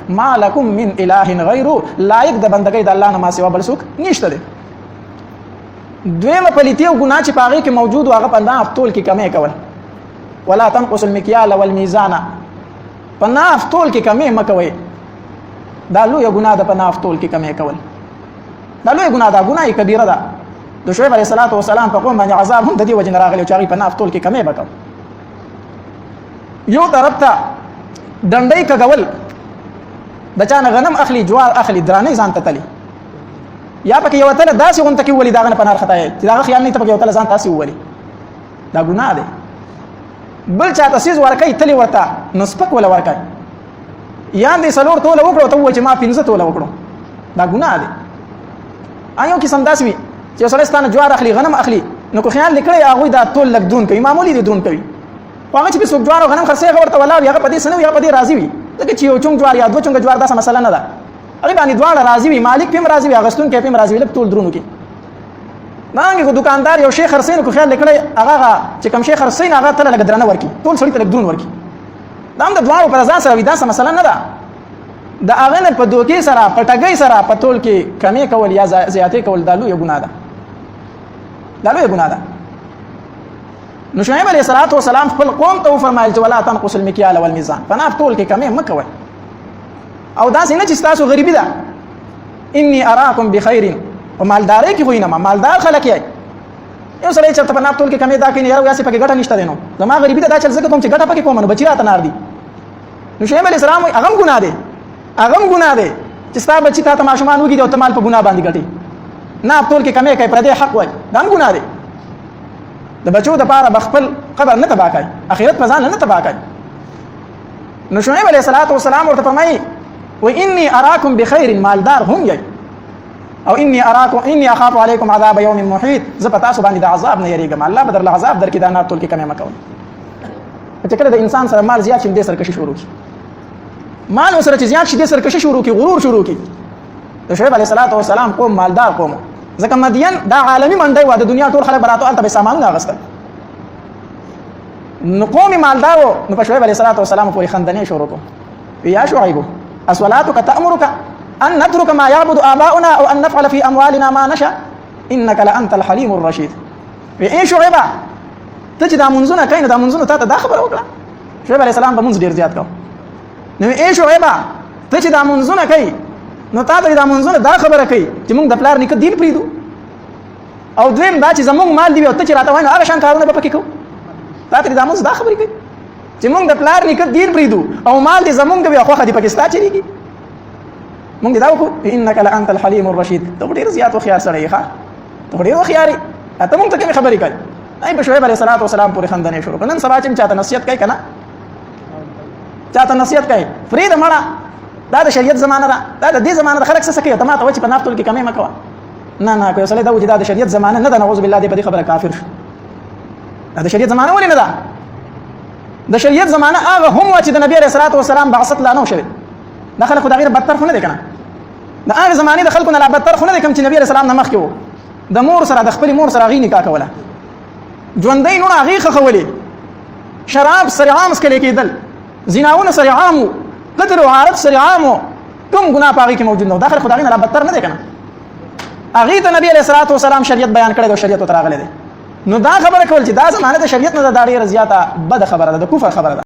ما لکم من اله غیره، لایق د بندګۍ د الله نه ما سوا بل څوک نشته دی. دویمه پلیتی او ګناه چې په هغې کې موجود و، هغه په ناف تول کې کمی کول. ولا تنقص المکیال والمیزان، په ناف تول کې کمی مه کوئ. دا لویه ګناه ده، په ناف تول کې کمی کول دا لویه ګناه ده، ګناه کبیره ده. د شعیب علیه الصلاة والسلام په قوم باندې عذاب هم د دې وجې نه راغلی چې هغوی په ناف تول کې کمی به کوو. یو طرف ته ډنډۍ کږول، د چا نه غنم اخلي، جوار اخلي، درانۍ ځان ته تلي، یا پکې یوه تله داسې غونته کې وولي، د هغه نه په نار خطا یې چې د هغه خیال نه ته پکې یوه تله ځان ته هسې وولي، دا ګناه دی. بل چا ته څیز ورکوي، تلې ورته نو سپک وله ورکوي، یا دې څلور توله وکړو ته ووایي چې ما پنځه توله وکړو، دا ګناه دی. یو قسم داسې وي چې یو سړی ستا نه جوار اخلي، غنم اخلي، نو که خیال دې کړی هغوی دا تول لږ درون کوي، معمولي دې درون کوي، خو هغه چې پې څوک جوار او غنم خرڅوي هغه ورته ولاړ وي، هغه په دې څه نه وي، هغه په دې راضي وي، ځکه چې یو چونګ جوار یا دوه چونګه جوار داسې مسله نه ده، هغې باندې دواړه راضي وي، مالک پې هم راضي وي، اخیستونکی پې هم راضي وي، لږ تول درونو کې. دانګې خو دکاندار یو شی خرڅوي، نو که خیال دې کړی هغه چې کوم شی خرڅوي نو هغه تله لږ درنه ورکړي، ټول سړي ته لږ درون ورکړي، دا هم د دواړو پر ځان سره وي، دا څه مسله نه ده. د هغه نه په دوکې سره، په ټګۍ سره په تول کې کمې کول یا زیاتې کول دا لویه ګناه ده، دا لویه ګناه ده. نو شعیب علیه الصلاة والسلام خپل قوم ته وفرمایل چې ولا تنقص المکیال والمیزان، په ناف تول کې کمې مه کوئ، او داسې نه چې ستاسو غریبي ده. انی اراکم بخیر، په مالدارۍ کې خو یې نه، مالدار خلک یې. یو سړی چېرته په ناپ تول کې کمې دا کوي، یاره یاسې پکې ګټه نشته دی، نو زما غریبي ده، دا چل ځکه کوم چې ګټه پکې کوم، نو بچي راته نار دي. نو شعیب علیه السلام وایي هغه هم ګناه دی، هغه هم ګناه دی چې ستا بچي تا ته ماشومان وږي دي او ته مال په ګناه باندې ګټې، ناپ تول کې کمې کوي، پردی حق وایي، دا هم ګناه دی. د بچو دپاره به خپل قبر نه تباه کوي، اخرت په ځان نه تباه کوي. نو شعیب علیه الصلاة والسلام ورته فرمایي و انی اراکم بخیر، مالدار هم یئ، او انی اراکم انی اخاف علیکم عذاب یوم محیط، زه په تاسو باندې د عذاب نه یریږم، الله به درله عذاب درکړي، دا ناپ تول کې کمې مه کوئ. چې کله د انسان سره مال زیات شي، دې سرکشي شروع کړي، مال سره چې زیات شي، دې سرکشي شروع کړي، غرور شروع کړي. د شعیب علیه الصلاة والسلام قوم مالدار قوم، ځکه مدین دا عالمي منډۍ وه، د دنیا ټول خلک به راتلو، هلته به یې سامانونه اخیستل، نو قوم مالدار و. نو په شعیب علیه الصلاة والسلام پورې خندنې شروع کړو، یا شعیب اصلاتک تأمرک ان نترک ما يعبد آباؤنا او ان نفعل في اموالنا ما نشاء انك لانت الحليم الرشيد. وی ای شعیبه، ته چې دا منځونه کوې، نو دا منځونو تا ته دا خبره وکړه. شعیب علیه السلام به منځ ډېر زیات کوو. نو ای شعیبه، ته چې دا منځونه کوې، نو تا ته دا منځونه دا خبره کوي چې موږ د پلار نیکه دین پرېږدو، او دویم دا چې زموږ مال دی او ته چې راته وایې نو هغه شان کارونه به پکې کوو. تا ته دا منځ دا خبرې کوي چې موږ د پلار نیکه دین پرېږدو او مال دې زموږ وي او خوښه دې پکې ستا چلېږي، موږ دې دا وکړو. انک لانت الحلیم الرشید، ته خو ډېر زیات هوښیار سړی یې، ښه ته خو ډېر هوښیار یې، ته موږ ته کومې خبرې کوې؟ ای په شعیب علیه الصلاة والسلام پورې خندنې شروع کړه. نن سبا چې چاته نصیحت کوي که نه، چاته نصیحت کوي، پرېږده مړه، دا د شریعت زمانه ده، دا د دې زمانه ده، خلک څه کوي، ته ماته وایې چې په ناپ تول کې کمې مه کوه. نه نه، که یو سړی دا وایي چې دا د شریعت زمانه نه ده، نعوذ بالله، دی په دې خبره کافر شو. دا د شریعت زمانه ولې نه ده؟ د شریعت زمانه هغه هم وه چې د نبي علیه الصلاة والسلام بعثت لا نه شوی. دا خلک خو د هغې نه بدتر خو نه دی که نه، د هغې زمانې د خلکو نه لا بدتر خو نه دی کوم چې نبي علیه السلام نه مخکې و. د مور سره، د خپلې مور سره هغې نکاح کوله، ژوندۍ نوره هغې ښخولې، شراب سره عام څکلی کېدل، زناونه سره عام وو، قتل او عارت سره عام وو، کوم ګناه په هغې کې موجود نه و. دا خلک خو د هغې نه لا بدتر نه دی که نه؟ هغې ته نبي علیه الصلاة والسلام شریعت بیان کړی دی او شریعت ورته راغلی دی. نو دا خبره کول چې دا زمانه د شریعت نه ده، دا ډېره زیاته بده خبره ده، د کفر خبره ده.